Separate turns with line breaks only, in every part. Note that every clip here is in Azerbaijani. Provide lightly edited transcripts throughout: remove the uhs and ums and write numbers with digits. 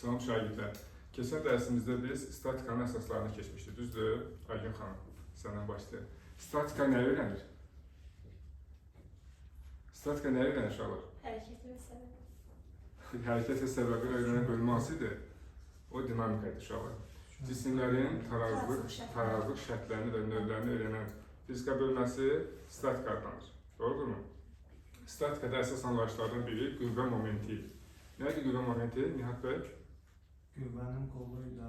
Salam şagirdlər. Keçən dərsimizdə biz statikanın əsaslarını keçmişdik, düzdür? Aygün xanım, səndən başlayaq. Statika nəyi öyrənir? Statika nəyi öyrənir uşaqlar?
Hərəkəti və səbəbi.
Hərəkət və səbəbi öyrənən bölmə hansı idi? O dinamika idi uşaqlar. Cisimlərin tarazlıq şərtlərini və növlərini öyrənən fizika bölməsi statika adlanır. Doğrudurmu? Statikada əsas anlayışlardan biri qüvvə momenti idi. Nə idi qüvvə momenti, Nihat bəy?
Qüvvənin qolu ilə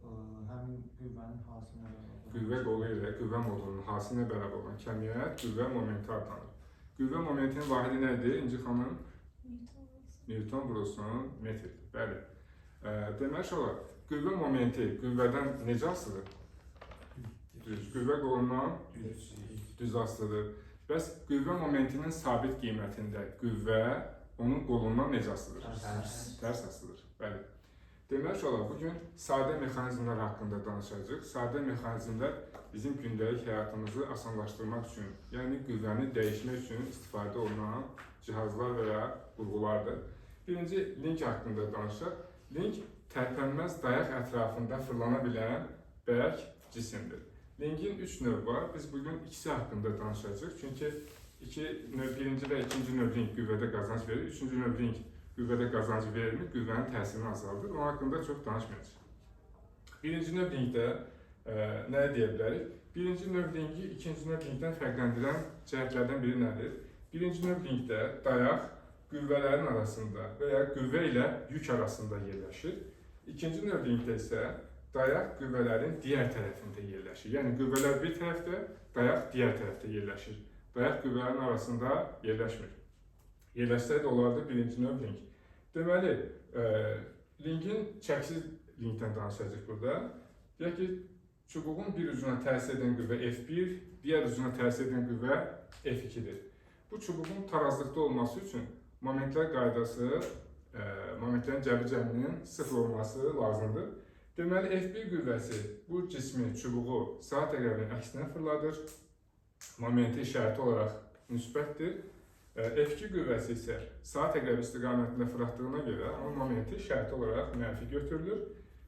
həmin qüvvənin hasilinə bərabər.
Qüvvə qolu ilə qüvvə modulunun hasilinə bərabər olan kəmiyyət qüvvə momenti adlanır. Qüvvə momentinin vahidi nə idi, İnci xanım?
Newton vurulsun.
Newton vurulsun metr. Bəli. Deməli uşaqlar, qüvvə momenti qüvvədən necə asılıdır? Düz. Qüvvə qolundan düz asılıdır. Bəs qüvvə momentinin sabit qiymətində qüvvə onun qolundan necə asılıdır?
Tərs.
Tərs asılıdır. Bəli. Deməli uşaqlar, bugün sadə mexanizmlər haqqında danışacağıq. Sadə mexanizmlər bizim gündəlik həyatımızı asanlaşdırmaq üçün, yəni qüvvəni dəyişmək üçün istifadə olunan cihazlar və ya qurğulardır. Birinci, link haqqında danışaq. Link tərpənməz dayaq ətrafında fırlana bilən bərk cisimdir. Linkin 3 növ var. Biz bugün ikisi haqqında danışacağıq. Çünki iki növ, birinci və ikinci növ link qüvvədə qazanc verir. Üçüncü növ link qüvvədə qazanc vermir, qüvvənin təsirini azaldır. Onun haqqında çox danışmayacağıq. Birinci növ linkdə nə deyə bilərik? Birinci növ linki ikinci növ linkdən fərqləndirən cəhətlərdən biri nədir? Birinci növ linkdə dayaq qüvvələrin arasında və ya qüvvə ilə yük arasında yerləşir. İkinci növ linkdə isə dayaq qüvvələrin digər tərəfində yerləşir. Yəni qüvvələr bir tərəfdə, dayaq digər tərəfdə yerləşir. Dayaq qüvvələrin arasında yerləşmir. Yerləşsəydi olardı birinci növ link. Deməli, linkin çəkisiz linkdən danışacağıq burada. Deyək ki, çubuğun bir ucuna təsir edən qüvvə F1, digər ucuna təsir edən qüvvə F2-dir. Bu çubuğun tarazlıqda olması üçün momentlər qaydası, momentlərin cəbri cəminin sıfır olması lazımdır. Deməli, F1 qüvvəsi bu cismi, çubuğu saat əqrəbinin əksinə fırladır. Momenti işarəti olaraq müsbətdir. F2 qüvvəsi isə saat əqrəbi istiqamətində fırlatdığına görə onun momenti işarəti olaraq mənfi götürülür.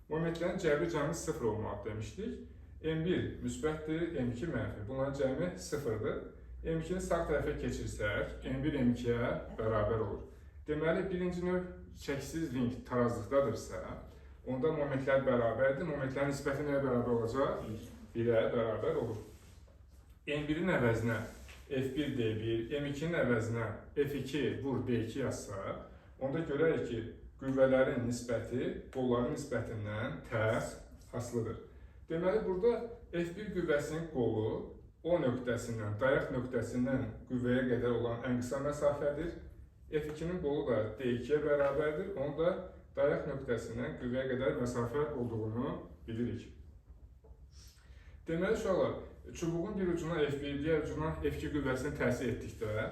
Momentlərin cəbri cəmi sıfır olmalı demişdik. M1 müsbətdir, M2 mənfi. Bunların cəmi sıfırdır. M2-ni sağ tərəfə keçirsək, M1 M2-yə bərabər olur. Deməli, birinci növ çəkisiz link tarazlıqdadırsa, onda momentlər bərabərdir. Momentlərin nisbəti nəyə bərabər olacaq? 1-ə bərabər olur. M1-in əvəzinə F1 D1, M2-nin əvəzinə F2 vur D2 yazsaq, onda görərik ki, qüvvələrin nisbəti qolların nisbətindən tərs asılıdır. Deməli, burada F1 qüvvəsinin qolu O nöqtəsindən, dayaq nöqtəsindən qüvvəyə qədər olan ən qısa məsafədir. F2-nin qolu da D2-yə bərabərdir. Onu da dayaq nöqtəsindən qüvvəyə qədər məsafə olduğunu bilirik. Deməli, uşaqlar, çubuğun bir ucuna F1, digər ucuna F2 qüvvəsini təsir etdikdə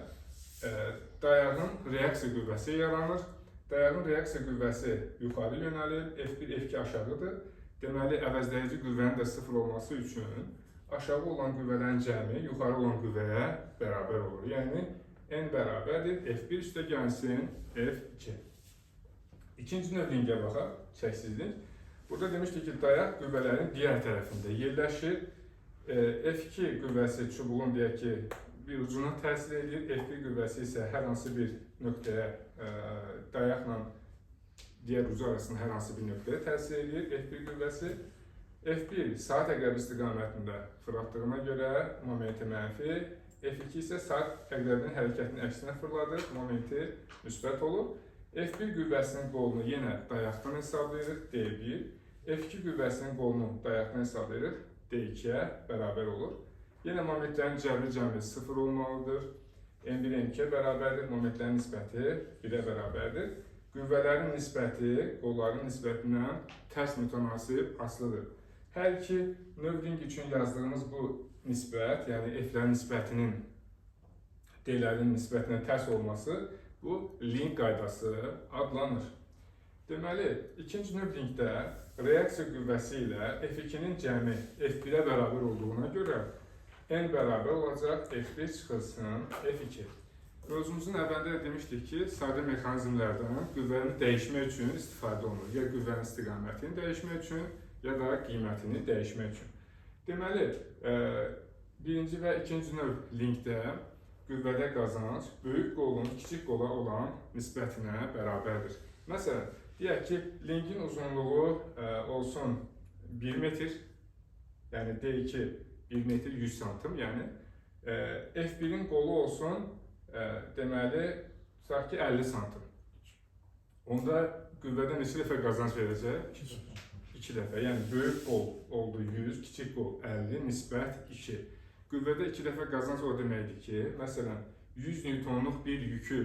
dayağın reaksiya qüvvəsi yaranır. Dayağın reaksiya qüvvəsi yuxarı yönəlir, F1, F2 aşağıdır. Deməli, əvəzləyici qüvvənin də sıfır olması üçün aşağı olan qüvvələrin cəmi yuxarı olan qüvvəyə bərabər olur. Yəni, N bərabərdir, F1 üstə gəlsin F2. İkinci növ linkə baxaq, çəkisiz link. Burada demişdik ki, dayaq qüvvələrin digər tərəfində yerləşir. F2 qüvvəsi çubuğun deyək ki, bir ucuna təsir edir. F1 qüvvəsi isə hər hansı bir nöqtəyə dayaqla digər ucu arasında hər hansı bir nöqtəyə təsir edir F1 qüvvəsi. F1 saat əqrəbi istiqamətində fırlatdığına görə momenti mənfi, F2 isə saat əqrəbinin hərəkətinin əksinə fırladır, momenti müsbət olur. F1 qüvvəsinin qolunu yenə dayaqdan hesablayırıq, D1. F2 qüvvəsinin qolunu dayaqdan hesablayırıq, D2-yə bərabər olur. Yenə momentlərin cəbri cəmi sıfır olmalıdır. M1 M2-yə bərabərdir, momentlərin nisbəti 1-ə bərabərdir. Qüvvələrin nisbəti qolların nisbətindən tərs mütənasib asılıdır. Hər iki növ link üçün yazdığımız bu nisbət, yəni F-lərin nisbətinin D-lərin nisbətinə tərs olması bu link qaydası adlanır. Deməli, ikinci növ linkdə reaksiya qüvvəsi ilə F2-nin cəmi F1-ə bərabər olduğuna görə N bərabər olacaq F1 çıxılsın F2. Mövzumuzun əvvəlində də demişdik ki, sadə mexanizmlərdən qüvvəni dəyişmək üçün istifadə olunur. Ya qüvvənin istiqamətini dəyişmək üçün, ya da qiymətini dəyişmək üçün. Deməli, birinci və ikinci növ linkdə qüvvədə qazanc böyük qolun kiçik qola olan nisbətinə bərabərdir. Məsələn, deyək ki, linkin uzunluğu olsun 1 metr, yəni D2 1 metr 100 santim, yəni F1-in qolu olsun, deməli, tutaq ki, 50 santim. Onda qüvvədə neçə dəfə qazanc verəcək?
2 dəfə.
2 dəfə. Yəni, böyük qol oldu 100, kiçik qol 50, nisbət 2. Qüvvədə 2 dəfə qazanc o deməkdir ki, məsələn, 100 Newtonluq bir yükü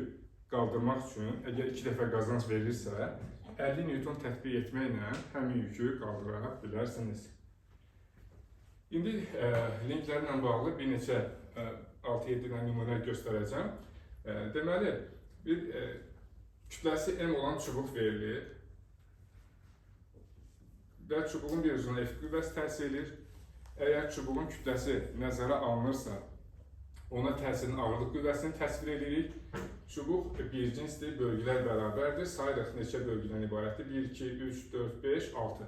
qaldırmaq üçün, əgər 2 dəfə qazanc verirsə, 50 Newton tətbiq etməklə həmin yükü qaldıra bilərsiniz. İndi linklərlə bağlı bir neçə 6-7 dənə nümunə göstərəcəm. Deməli, bir kütləsi M olan çubuq verilir və çubuğun bir ucuna F qüvvəsi təsir edir. Əgər çubuğun kütləsi nəzərə alınırsa, ona təsirin ağırlıq qüvvəsini təsvir edirik. Çubuq bir cinsdir, bölgülər bərabərdir. Sayırıq neçə bölgüdən ibarətdir? 1, 2, 3, 4, 5, 6.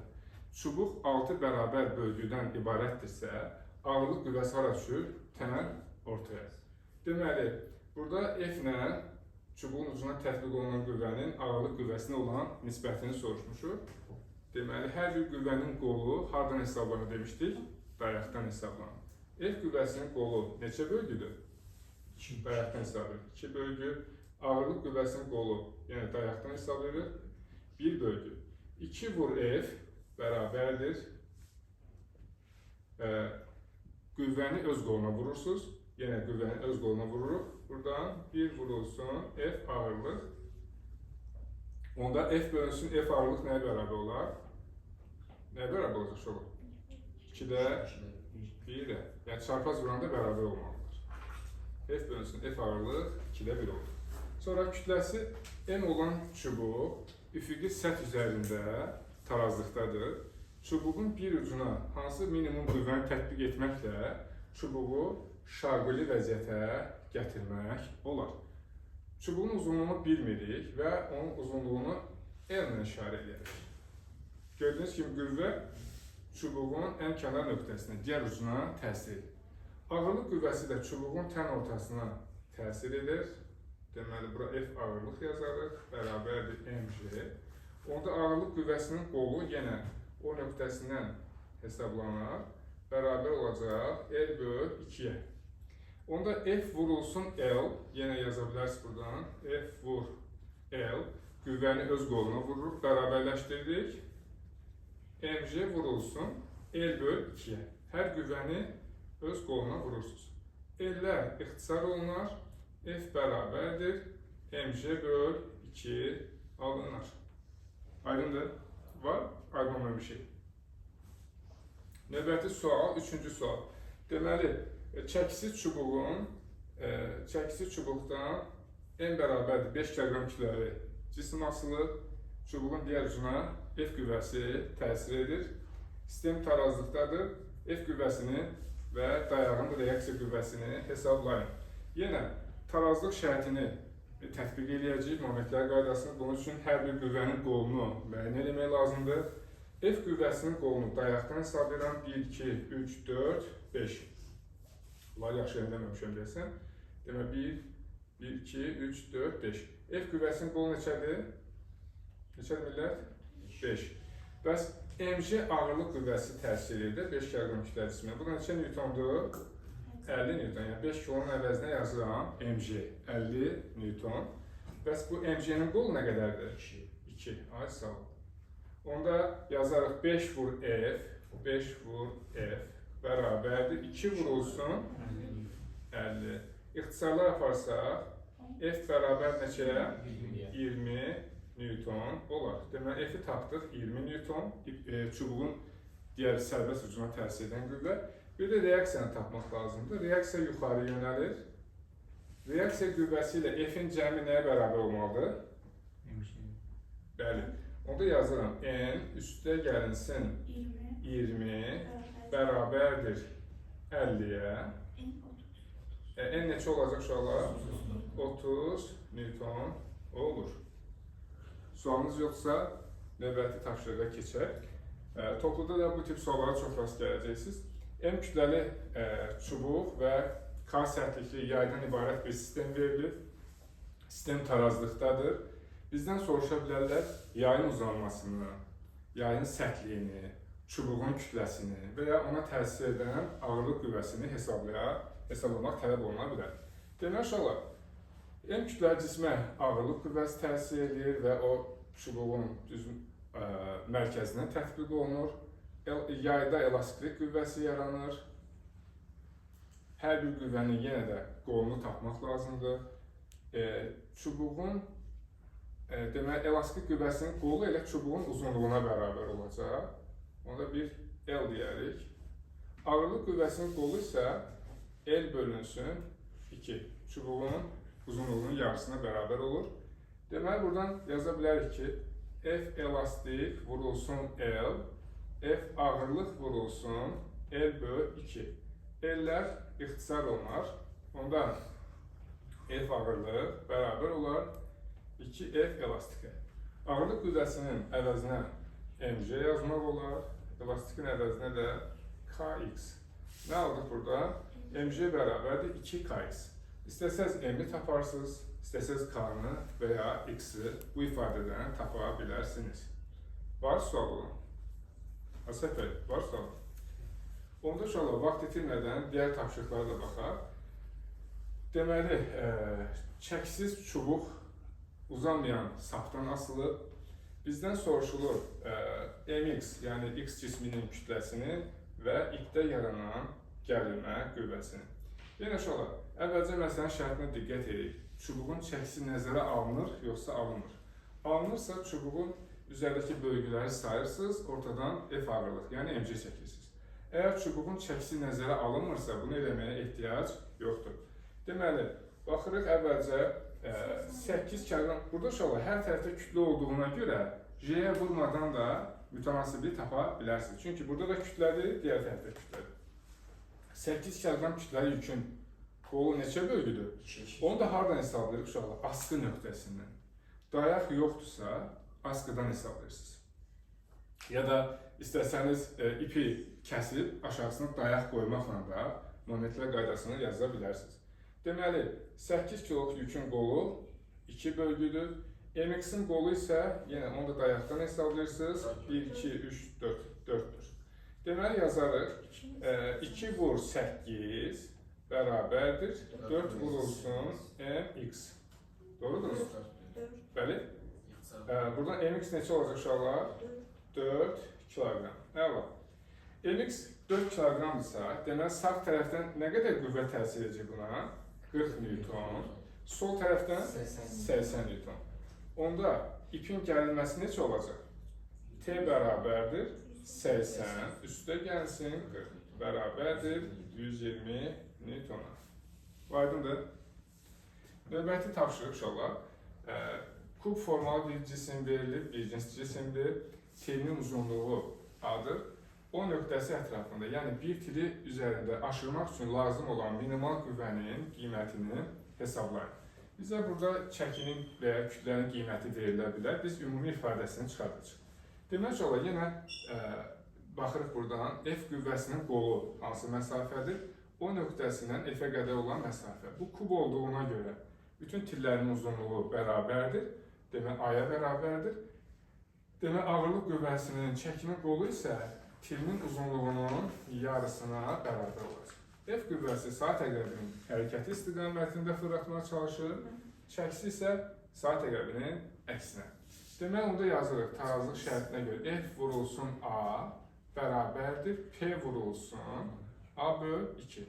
Çubuq 6 bərabər bölgüdən ibarətdirsə, ağırlıq qüvvəsi hara düşür? Tən ortaya. Deməli, burada F ilə çubuğun ucuna tətbiq olunan qüvvənin ağırlıq qüvvəsinə olan nisbətini soruşmuşuq. Deməli, hər bir qüvvənin qolu hardan hesablanır demişdik? Dayaqdan hesablanır. F qüvvəsinin qolu neçə bölgüdür?
2.
Dayaqdan hesablayırıq. 2 bölgü. Ağırlıq qüvvəsinin qolu, yəni dayaqdan hesablayırıq. 1 bölgü. 2 vur F bərabərdir. Qüvvəni öz qoluna vurursunuz. Yenə qüvvəni öz qoluna vururuq. Buradan 1 vurulsun F ağırlıq. Onda F bölünsün F ağırlıq nəyə bərabər olar? Nəyə bərabər olacaq şoğlu? 2-də 1-ə. Yəni çarpaz vuranda bərabər olmalıdır. F bölünsün F ağırlıq 2-də 1 olur. Sonra kütləsi M olan çubuq üfüqi səth üzərində tarazlıqdadır. Çubuğun bir ucuna hansı minimum qüvvəni tətbiq etməklə çubuğu şaquli vəziyyətə gətirmək olar. Çubuğun uzunluğunu bilmirik və onun uzunluğunu L ilə işarə edirik. Gördüyünüz kimi qüvvə çubuğun ən kənar nöqtəsinə, digər ucuna təsir edir. Ağırlıq qüvvəsi də çubuğun tən ortasına təsir edir. Deməli, bura F ağırlıq yazarıq, bərabərdir mg. Onda ağırlıq qüvvəsinin qolu yenə o nöqtəsindən hesablanar, bərabər olacaq L böl 2-yə. Onda F vurulsun L, yenə yaza bilərsiniz buradan, F vur L, qüvvəni öz qoluna vururuq, bərabərləşdiririk. mg vurulsun L böl 2-yə. Hər qüvvəni öz qoluna vurursunuz. L-lər ixtisar olunar, F bərabərdir, mg böl 2 alınır. Aydındır? Var? Aydın olmayan bir şey. Növbəti sual, üçüncü sual. Deməli, çəkisi çubuğun, çəkisi çubuqdan M bərabərdir 5 kiloqram kütləli cisim asılı, çubuğun digər ucuna F qüvvəsi təsir edir. Sistem tarazlıqdadır. F qüvvəsini və dayağın reaksiya qüvvəsini hesablayın. Yenə tarazlıq şərtini tətbiq eləyəcəyik, momentlər qaydasını. Bunun üçün hər bir qüvvənin qolunu müəyyən eləmək lazımdır. F qüvvəsinin qolunu dayaqdan hesablayıram. 1, 2, 3, 4, 5. Bunları yaxşı eləməmişəm deyəsən. Demək, 1, 2, 3, 4, 5. F qüvvəsinin qolu neçədir? Neçədir millət? 5. Bəs mg ağırlıq qüvvəsi təsir edir 5 kiloqram kütlə cisminə. Bu da neçə Newtondur? 50 Newton. Yəni 5 kilonun əvəzinə yazıram mg 50 Newton. Bəs bu mg-nin qolu nə qədərdir? 2. Ay sağ ol. Onda yazarıq 5 vur F, 5 vur F bərabərdir 2 vurulsun 50. İxtisarlar aparsaq F bərabər neçəyə? 20 Newton olar. Deməli, F-i tapdıq 20 Newton, çubuğun digər sərbəst ucuna təsir edən qüvvə. Bir də reaksiyanı tapmaq lazımdır. Reaksiya yuxarı yönəlir. Reaksiya qüvvəsi ilə F-in cəmi nəyə bərabər olmalıdır? Bəli. Onda yazıram. N üstə gəlinsin 20 bərabərdir 50-yə.
N 30.
N neçə olacaq uşaqlar? 30 Newton olur. Sualınız yoxsa növbəti tapşırığa keçək. Topluda da bu tip suallara çox rast gələcəksiniz. M kütləli çubuq və K sərtlikli yaydan ibarət bir sistem verilir. Sistem tarazlıqdadır. Bizdən soruşa bilərlər yayın uzanmasını, yayın sərtliyini, çubuğun kütləsini və ya ona təsir edən ağırlıq qüvvəsini hesablamaq tələb oluna bilər. Demək uşaqlar, M kütləli cismə ağırlıq qüvvəsi təsir edir və o çubuğun düz mərkəzinə tətbiq olunur. Yayda elastiklik qüvvəsi yaranır. Hər bir qüvvənin yenə də qolunu tapmaq lazımdır. Çubuğun demək, elastik qüvvəsinin qolu elə çubuğun uzunluğuna bərabər olacaq. Onda bir L deyərik. Ağırlıq qüvvəsinin qolu isə L bölünsün 2. Çubuğun uzunluğunun yarısına bərabər olur. Deməli, buradan yaza bilərik ki, F elastik vurulsun L, F ağırlıq vurulsun L böl 2. L'lər ixtisar olunar. Onda F ağırlıq bərabər olar 2F elastikə. Ağırlıq qüvvəsinin əvəzinə mg yazmaq olar. Elastikin əvəzinə də kx. Nə aldıq burada? Mg bərabərdir 2kx. İstəsəz m-i taparsınız, istəsəz k-nı və ya x-i bu ifadədən tapa bilərsiniz. Var sual olan? Asəf bəy, var sual? Onda uşaqlar, vaxt itirmədən digər tapşırıqlara da baxaq. Deməli, çəkisiz çubuq uzanmayan sapdan asılıb. Bizdən soruşulur mx, yəni x cisminin kütləsini və ipdə yaranan gərilmə qüvvəsini. Yenə uşaqlar, əvvəlcə məsələnin şərtinə diqqət edirik. Çubuğun çəkisi nəzərə alınır, yoxsa alınmır? Alınırsa çubuğun üzərindəki bölgüləri sayırsınız, ortadan F ağırlıq, yəni mg çəkirsiniz. Əgər çubuğun çəkisi nəzərə alınmırsa, bunu eləməyə ehtiyac yoxdur. Deməli, baxırıq əvvəlcə 8 kiloqram. Burada uşaqlar, hər tərəfdə kütlə olduğuna görə J-yə vurmadan da mütənasiblik tapa bilərsiniz. Çünki burada da kütlədir, digər tərəfdə kütlədir. 8 kiloqram kütləli yükün qolu neçə bölgüdür? Onu da hardan hesablayırıq uşaqlar? Asqı nöqtəsindən. Dayaq yoxdursa, asqıdan hesablayırsınız. Ya da istəsəniz ipi kəsib aşağısına dayaq qoymaqla da momentlər qaydasını yaza bilərsiniz. Deməli, 8 kiloluq yükün qolu 2 bölgüdür. MX-in qolu isə yenə onu da dayaqdan hesablayırsınız. 1, 2, 3, 4, 4-dür. Deməli, yazarıq. 2 vur 8 bərabərdir. 4 vurulsun MX. Doğrudur mu? Bəli. Buradan MX neçə olacaq uşaqlar? 4 kiloqram. Əla. MX 4 kiloqramdırsa, deməli sağ tərəfdən nə qədər qüvvə təsir edəcək buna? 40 Newton. Sol tərəfdən 80 Newton. Onda ipin gərilməsi neçə olacaq? T bərabərdir 80, üstə gəlsin 40, bərabərdir 120 Newtona. Aydındır. Növbəti tapşırıq uşaqlar. Kub formalı bir cisim verilir, bir cins cisimdir. Telinin uzunluğu A-dır. O nöqtəsi ətrafında, yəni bir tili üzərində aşırmaq üçün lazım olan minimal qüvvənin qiymətini hesablayın. Bizə burada çəkinin və ya kütlənin qiyməti verilə bilər. Biz ümumi ifadəsini çıxardacağıq. Demək olar, yenə baxırıq buradan F qüvvəsinin qolu hansı məsafədir? O nöqtəsindən F-ə qədər olan məsafə. Bu kub olduğuna görə bütün tillərin uzunluğu bərabərdir. Demək, A-ya bərabərdir. Demək, ağırlıq qüvvəsinin çəkinin qolu isə tilinin uzunluğunun yarısına bərabər olacaq. F qüvvəsi saat əqrəbinin hərəkəti istiqamətində fırlatmağa çalışır, çəkisi isə saat əqrəbinin əksinə. Demək, onda yazırıq tarazlıq şərtinə görə F vurulsun A bərabərdir P vurulsun A böl 2.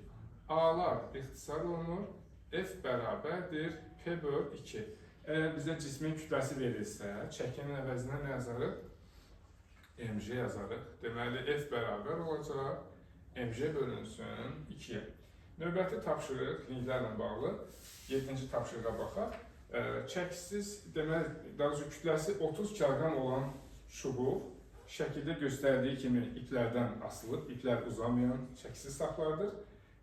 A-lar ixtisar olunur, F bərabərdir P böl 2. Əgər bizə cismin kütləsi verilsə, çəkinin əvəzinə nə yazarıq? mg yazarıq. Deməli, F bərabər olacaq mg bölünsün 2-yə. Növbəti tapşırıq linklərlə bağlı 7-ci tapşırığa baxaq. Çəkisiz, deməli, daha doğrusu kütləsi 30 kiloqram olan çubuq şəkildə göstərdiyi kimi iplərdən asılıb, iplər uzamayan çəkisiz saplardır.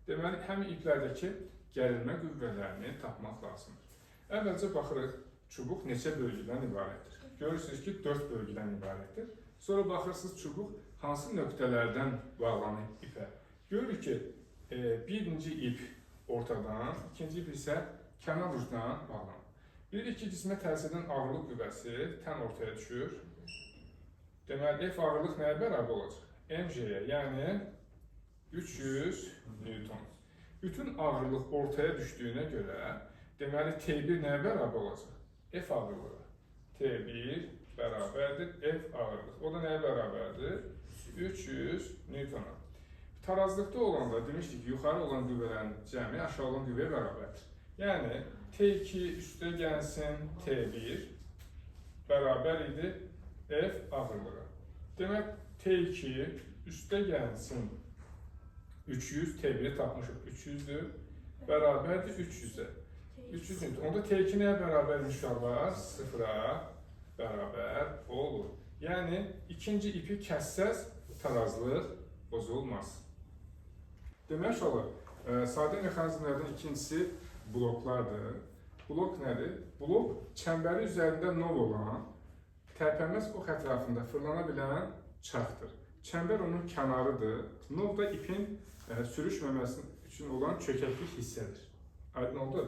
Deməli, həmin iplərdəki gərilmə qüvvələrini tapmaq lazımdır. Əvvəlcə baxırıq, çubuq neçə bölgüdən ibarətdir. Görürsünüz ki, 4 bölgüdən ibarətdir. Sonra baxırsınız, çubuq hansı nöqtələrdən bağlanıb ipə. Görürük ki, birinci ip ortadan, ikinci ip isə kənar ucdan bağlanıb. Bilirik ki, cismə təsir edən ağırlıq qüvvəsi tən ortaya düşür. Deməli, F ağırlıq nəyə bərabər olacaq? MG-yə, yəni 300 Newton. Bütün ağırlıq ortaya düşdüyünə görə, deməli, T1 nəyə bərabər olacaq? F ağırlığı. T1 bərabərdir F ağırlıq. O da nəyə bərabərdir? 300 Newtona. Tarazlıqda olanda demişdik ki, yuxarı olan qüvvələrin cəmi aşağı olan qüvvəyə bərabərdir. Yəni, T2 üstə gəlsin T1 bərabər idi F ağırlığı. Demək, T2 üstə gəlsin 300, T1-i tapmışıq, 300-dür, bərabərdir 300-ə. 300 Newton. Onda T2 nəyə bərabərmiş uşaqlar? 0-a bərabər olur. Yəni, ikinci ipi kəssəz tarazlıq bozulmaz. Demək uşaqlar, sadə mexanizmlərdən ikincisi bloklardır. Blok nədir? Blok, çəmbəri üzərində nov olan, tərpənməz ox ətrafında fırlana bilən çarxdır. Çəmbər onun kənarıdır. Nov da ipin sürüşməməsi üçün olan çökəklik hissədir. Aydın oldu?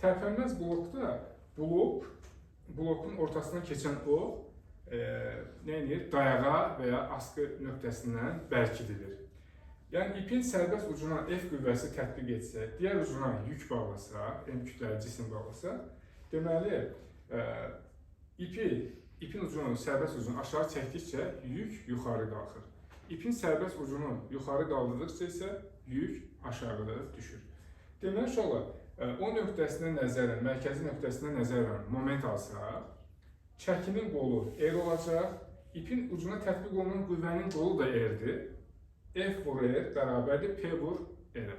Tərpənməz blokda blokun ortasından keçən ox nə edir? Dayağa və ya asqı nöqtəsindən bərkidilir. Yəni, ipin sərbəst ucuna F qüvvəsi tətbiq etsə, digər ucuna yük bağlasa, M kütləli cisim bağlasa, deməli, ipin ucunu, sərbəst ucunu aşağı çəkdikcə yük yuxarı qalxır. İpin sərbəst ucunu yuxarı qaldırdıqca isə yük aşağı düşür. Deməli, uşaqlar, o nöqtəsinə nəzərən, mərkəzi nöqtəsinə nəzərən moment alsaq, çəkinin qolu R olacaq, ipin ucuna tətbiq olunan qüvvənin qolu da R-dir. F vur R bərabərdir P vur R.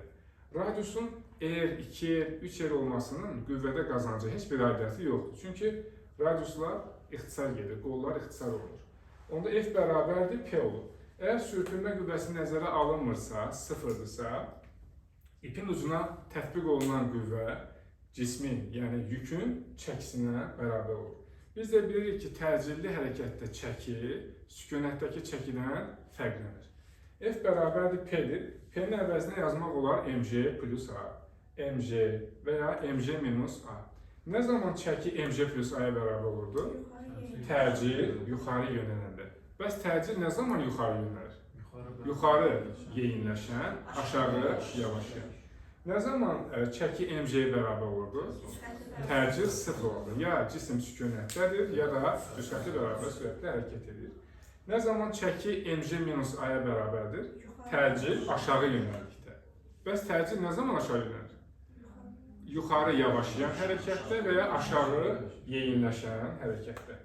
Radiusun R, 2R, 3R olmasının qüvvədə qazancı heç bir aidiyyəti yoxdur. Çünki radiuslar ixtisar gedir, qollar ixtisar olunur. Onda F bərabərdir P olur. Əgər sürtünmə qüvvəsi nəzərə alınmırsa, sıfırdırsa, ipin ucuna tətbiq olunan qüvvə cismin, yəni yükün çəkisinə bərabər olur. Biz də bilirik ki, təcilli hərəkətdə çəki sükunətdəki çəkidən fərqlənir. F bərabərdir P-dir. P-nin əvəzinə yazmaq olar mg plus A, mg və ya mg minus A. Nə zaman çəki mg plus A-ya bərabər olurdu? Təcil yuxarı yönələndə. Bəs təcil nə zaman yuxarı yönəlir? Yuxarı yeyinləşən, aşağı yavaşlayan. Nə zaman çəki mg-yə bərabər olurdu? Təcil sıfır olurdu. Ya cisim sükunətdədir, ya da düzxətti bərabər sürətlə hərəkət edir. Nə zaman çəki mg minus A-ya bərabərdir? Təcil aşağı yönəlikdə. Bəs təcil nə zaman aşağı yönəlir? Yuxarı yavaşlayan hərəkətdə və ya aşağı yeyinləşən hərəkətdə.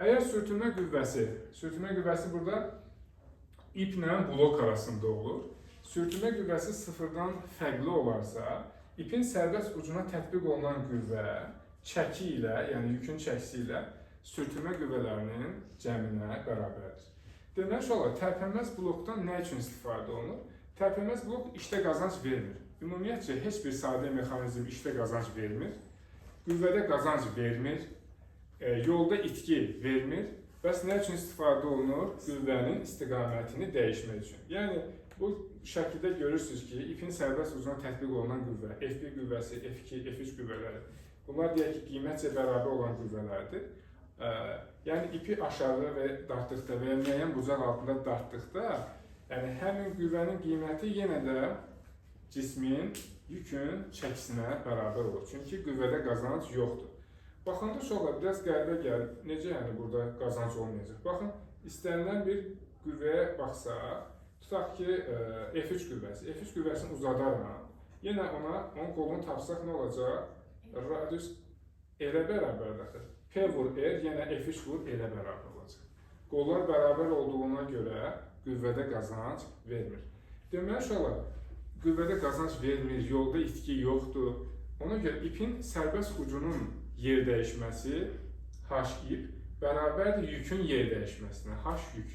Əgər sürtünmə qüvvəsi burada iplə blok arasında olur. Sürtünmə qüvvəsi sıfırdan fərqli olarsa, ipin sərbəst ucuna tətbiq olunan qüvvə çəki ilə, yəni yükün çəkisi ilə sürtünmə qüvvələrinin cəminə bərabərdir. Deməli, uşaqlar, tərpənməz blokdan nə üçün istifadə olunur? Tərpənməz blok işdə qazanc vermir. Ümumiyyətcə, heç bir sadə mexanizm işdə qazanc vermir, qüvvədə qazanc vermir, yolda itki vermir. Bəs nə üçün istifadə olunur? Qüvvənin istiqamətini dəyişmək üçün. Yəni, bu şəkildə görürsünüz ki, ipin sərbəst ucuna tətbiq olunan qüvvə, F1 qüvvəsi, F2, F3 qüvvələri. Bunlar deyək ki, qiymətcə bərabər olan qüvvələrdir. Yəni, ipi aşağı və dartdıqda və ya müəyyən bucaq altında dartdıqda, yəni həmin qüvvənin qiyməti yenə də cismin, yükün çəkisinə bərabər olur. Çünki qüvvədə qazanc yoxdur. Baxanda uşaqlar biraz qəribə gəlir. Necə yəni burada qazanc olmayacaq? Baxın, istənilən bir qüvvəyə baxsaq, tutaq ki, F3 qüvvəsi. F3 qüvvəsini uzadaram. Yenə onun qolunu tapsaq nə olacaq? Radius R-ə bərabərdir. P vur R, yenə F3 vur R-ə bərabər olacaq. Qollar bərabər olduğuna görə qüvvədə qazanc vermir. Deməli, uşaqlar, qüvvədə qazanc vermir, yolda itki yoxdur. Ona görə ipin sərbəst ucunun yer dəyişməsi, H ip, bərabərdir yükün yer dəyişməsinə, H yük.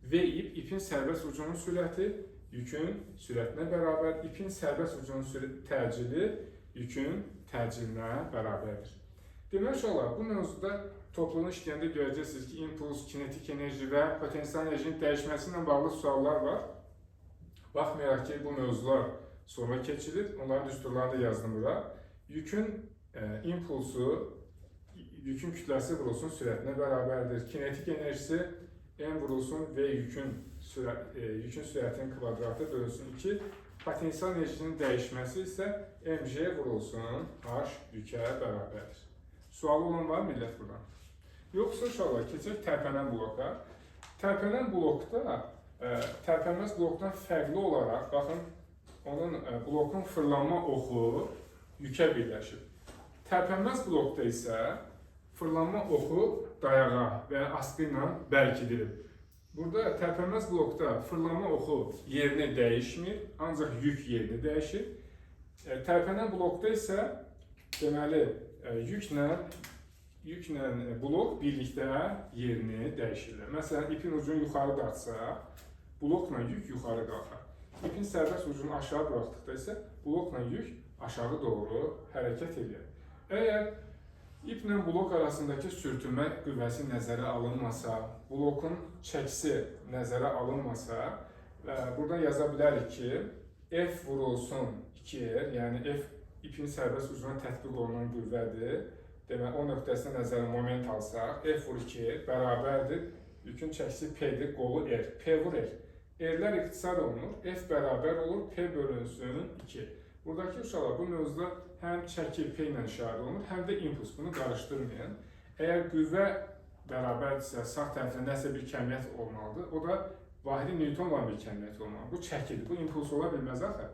V ip, ipin sərbəst ucunun sürəti, yükün sürətinə bərabər, ipin sərbəst ucunun təcili yükün təcilinə bərabərdir. Demək uşaqlar, bu mövzuda topluluğunu işləyəndə görəcəksiniz ki, impuls, kinetik enerji və potensial enerjinin dəyişməsi ilə bağlı suallar var. Baxmayaraq ki, bu mövzular sonra keçilir, onların düsturlarını da yazdım bura. Yükün impulsu, yükün kütləsi vurulsun sürətinə bərabərdir. Kinetik enerjisi M vurulsun V yükün sürətinin kvadratı bölünsün 2. Potensial enerjinin dəyişməsi isə mg vurulsun H yükə bərabərdir. Sualı olan var millət buradan? Yoxsa uşaqlar, keçək tərpənən bloka. Tərpənən blokda, tərpənməz blokdan fərqli olaraq, baxın, onun blokun fırlanma oxu yükə birləşir. Tərpənməz blokda isə fırlanma oxu dayağa və ya askı ilə bərkidilib. Burada tərpənməz blokda fırlanma oxu yerini dəyişmir, ancaq yük yerini dəyişir. Tərpənən blokda isə deməli, yüklə blok birlikdə yerini dəyişirlər. Məsələn, ipin ucunu yuxarı dartsa, blokla yük yuxarı qalxar. İpin sərbəst ucunu aşağı buraxdıqda isə blokla yük aşağı doğru hərəkət edir. Əgər iplə blok arasındakı sürtünmə qüvvəsi nəzərə alınmasa, blokun çəkisi nəzərə alınmasa, buradan yaza bilərik ki, F vurulsun 2R, yəni F ipin sərbəst ucuna tətbiq olunan qüvvədir. Demək, o nöqtəsinə nəzərə moment alsaq, F vur 2R bərabərdir. Yükün çəkisi P-dir, qolu R. P vur R. R-lər ixtisar olunur. F bərabər olur, P bölünsün 2. Buradakı uşaqlar, bu mövzuda həm çəki P ilə işarə olunur, həm də impuls. Bunu qarışdırmayın. Əgər qüvvə bərabərdirsə, sağ tərəfdə nəsə bir kəmiyyət olmalıdır. O da vahidi Newton olan bir kəmiyyət olmalıdır. Bu çəkidir, bu impuls ola bilməz axı.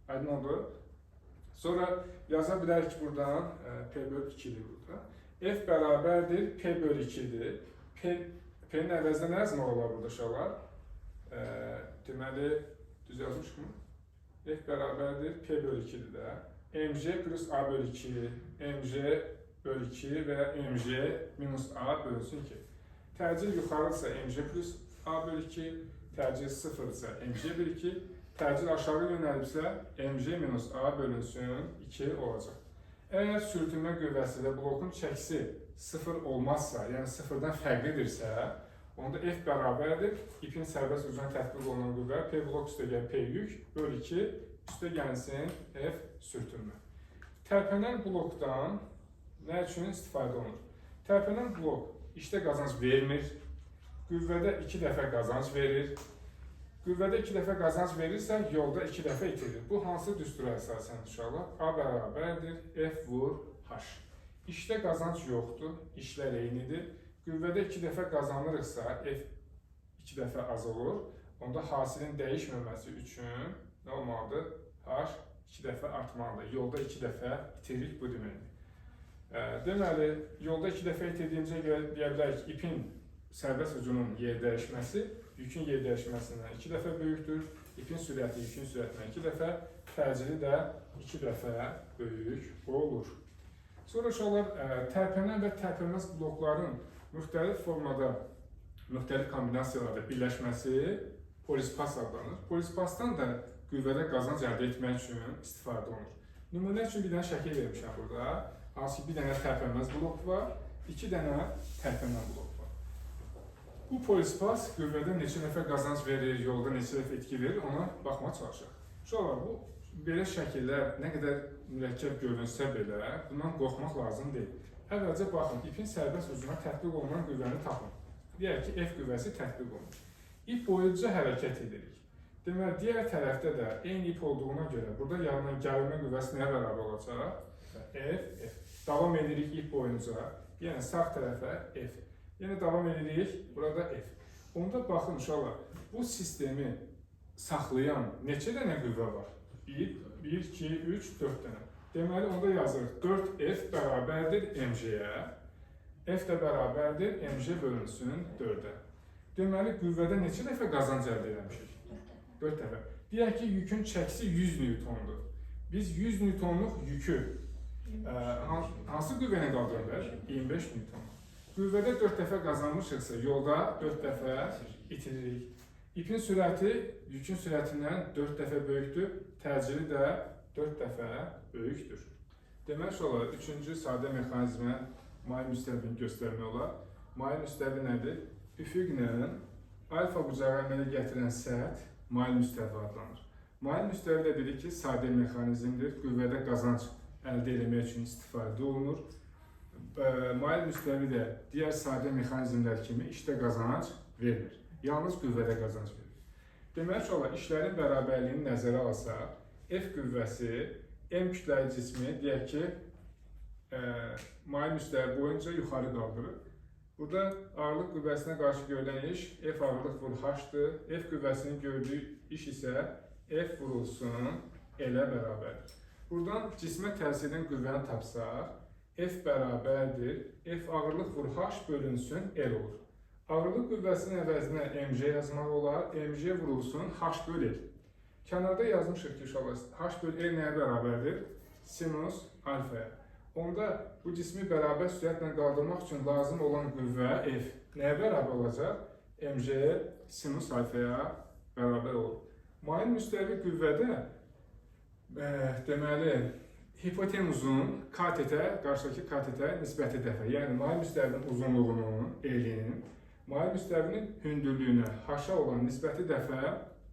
Aydın oldu. Sonra yaza bilərik ki, buradan P bölü 2-dir burada. F bərabərdir, P bölü 2-dir. P-nin əvəzinə nə yazmaq olar burada uşaqlar? Deməli, düz yazmışıq mı? F bərabərdir, P bölü 2-dir də. MG plus A bölü 2, MG bölü 2 və MG minus A bölünsün 2. Təcil yuxarıdırsa MG plus A bölü 2, təcil sıfırsa MG bölü 2, təcil aşağı yönəlibsə MG minus A bölünsün 2 olacaq. Əgər sürtünmə qüvvəsi və blokun çəkisi sıfır olmazsa, yəni sıfırdan fərqlidirsə, onda F bərabərdir, ipin sərbəst ucuna tətbiq olunan qüvvə P blok üstəgəl P yük bölü 2 üstə gəlsin F sürtünmə. Tərpənən blokdan nə üçün istifadə olunur? Tərpənən blok işdə qazanc vermir, qüvvədə 2 dəfə qazanc verir. Qüvvədə 2 dəfə qazanc verirsə, yolda 2 dəfə itirir. Bu hansı düstura əsasən uşaqlar? A bərabərdir, F vur H. İşdə qazanc yoxdur, işlər eynidir. Qüvvədə 2 dəfə qazanırıqsa, F 2 dəfə az olur. Onda hasilin dəyişməməsi üçün nə olmalıdır? H 2 dəfə artmalıdır. Yolda 2 dəfə itiririk, bu deməkdir. Deməli, yolda 2 dəfə itirdiyimizə görə deyə bilərik ki, ipin sərbəst ucunun yer dəyişməsi yükün yer dəyişməsindən 2 dəfə böyükdür. İpin sürəti yükün sürətindən 2 dəfə, təcili də 2 dəfə böyük olur. Sonra uşaqlar, tərpənən və tərpənməz blokların müxtəlif formada, müxtəlif kombinasiyalarda birləşməsi polispas adlanır. Polispasdan da qüvvədə qazanc əldə etmək üçün istifadə olunur. Nümunə üçün bir dənə şəkil vermişəm burada. Hansı ki, bir dənə tərpənməz blok var, 2 dənə tərpənən blok var. Bu polispas qüvvədə neçə dəfə qazanc verir, yolda neçə dəfə etki verir, ona baxmağa çalışaq. Uşaqlar, bu belə şəkillər nə qədər mürəkkəb görünsə belə, bundan qorxmaq lazım deyil. Əvvəlcə baxın, ipin sərbəst ucuna tətbiq olunan qüvvəni tapın. Deyək ki, F qüvvəsi tətbiq olunur. İp boyunca hərəkət edirik. Deməli, digər tərəfdə də eyni ip olduğuna görə burada yaranan gərilmə qüvvəsi nəyə bərabər olacaq? F, F. Davam edirik ip boyunca, yəni sağ tərəfə F. Yenə davam edirik, burada F. Onda baxın uşaqlar, bu sistemi saxlayan neçə dənə qüvvə var? 1, 2, 3, 4 dənə. Deməli, onda yazırıq 4F bərabərdir MG-yə. F də bərabərdir MG bölünsün 4-ə. Deməli, qüvvədə neçə dəfə qazanc əldə eləmişik? 4 dəfə. Deyək ki, yükün çəkisi 100 Newtondur. Biz 100 Newtonluq yükü hansı qüvvə ilə qaldıra bilərik? 25 Newton. Qüvvədə 4 dəfə qazanmışıqsa, yolda 4 dəfə itiririk. İpin sürəti yükün sürətindən 4 dəfə böyükdür, təcili də 4 dəfə böyükdür. Demək olar, üçüncü sadə mexanizmə mail müstəvini göstərmək olar. Mail müstəvi nədir? Üfüqlə alfa bucağı əmələ gətirən səth mail müstəvi adlanır. Mail müstəvi də dedik ki, sadə mexanizmdir, qüvvədə qazanc əldə etmək üçün istifadə olunur. Mail müstəvi də digər sadə mexanizmlər kimi işdə qazanc vermir. Yalnız qüvvədə qazanc verir. Demək olar, işlərin bərabərliyini nəzərə alsaq, F qüvvəsi M kütləli cismi, deyək ki, mail müstəvi boyunca yuxarı qaldırır. Burada ağırlıq qüvvəsinə qarşı görülən iş F ağırlıq vur H-dır. F qüvvəsinin gördüyü iş isə F vurulsun L-ə bərabərdir. Buradan cismə təsir edən qüvvəni tapsaq, F bərabərdir. F ağırlıq vur H bölünsün L olur. Ağırlıq qüvvəsinin əvəzinə mg yazmaq olar. Mg vurulsun H böl L. Kənarda yazmışıq ki, uşaqlar, H böl L nəyə bərabərdir? Sinus alfaya. Onda bu cismi bərabər sürətlə qaldırmaq üçün lazım olan qüvvə F nəyə bərabər olacaq? Mg sinus alfaya bərabər olur. Mail müstəvi qüvvədə deməli, hipotenuzun katetə, qarşıdakı katetə nisbəti dəfə, yəni mail müstəvinin uzunluğunun, L-in, mail müstəvinin hündürlüyünə, H-a olan nisbəti dəfə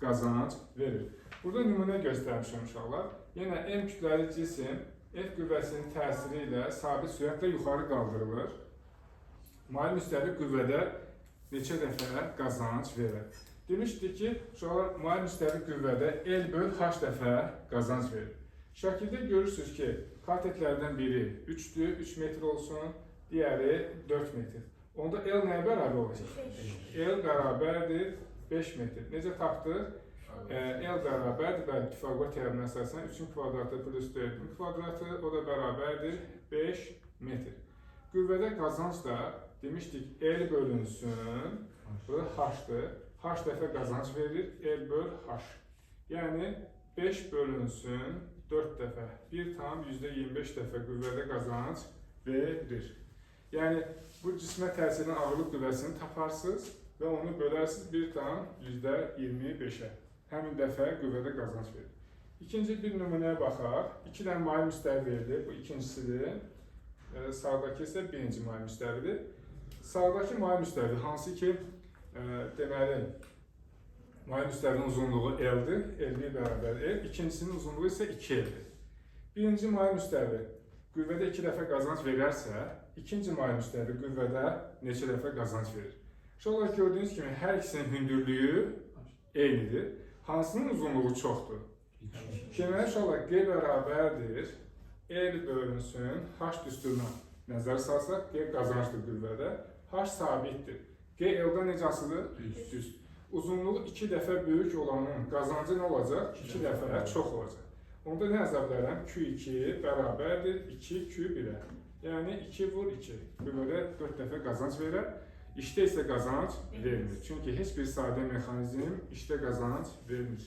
qazanc verir. Burada nümunə göstərmişəm uşaqlar. Yenə M kütləli cisim F qüvvəsinin təsiri ilə sabit sürətlə yuxarı qaldırılır. Mail müstəvi qüvvədə neçə dəfə qazanc verir? Demişdik ki, uşaqlar, mail müstəvi qüvvədə L böl H dəfə qazanc verir. Şəkildə görürsünüz ki, katetlərdən biri 3-dür, 3 metr olsun, digəri 4 metr. Onda L nəyə bərabər olacaq?
5.
L bərabərdir 5 metr. Necə tapdıq? L bərabərdir, bəli, Pifaqor teoreminə əsasən 3-ün kvadratı plus 4-ün kvadratı, o da bərabərdir 5 metr. Qüvvədə qazanc da demişdik L bölünsün, burada H-dır. H dəfə qazanc verir, L böl H. Yəni 5 bölünsün 4 dəfə, 1,25 dəfə qüvvədə qazanc verir. Yəni bu cismə təsir edən ağırlıq qüvvəsini taparsınız və onu bölərsiniz 1,25-ə. Həmin dəfə qüvvədə qazanc verir. İkinci bir nümunəyə baxaq. 2 dənə mail müstəvi verilir. Bu ikincisidir. Sağdakı isə birinci mail müstəvidir. Sağdakı mail müstəvi hansı ki, deməli, mail müstəvinin uzunluğu L-dir. L1 bərabər L. İkincisinin uzunluğu isə 2L-dir. Birinci mail müstəvi qüvvədə 2 dəfə qazanc verərsə, ikinci mail müstəvi qüvvədə neçə dəfə qazanc verir? Uşaqlar, gördüyünüz kimi hər ikisinin hündürlüyü eynidir. Hansının uzunluğu çoxdur? Deməli, uşaqlar, G bərabərdir L bölünsün H düsturuna nəzər salsaq, G qazancdır qüvvədə, H sabitdir. G L-dən necə asılı? Düz. Uzunluğu 2 dəfə böyük olanın qazancı nə olacaq? 2 dəfə çox olacaq. Onda nə yaza bilərəm? Q2 bərabərdir 2Q1-ə. Yəni 2 vur 2. Qüvvədə 4 dəfə qazanc verər. İşdə isə qazanc vermir. Çünki heç bir sadə mexanizm işdə qazanc vermir.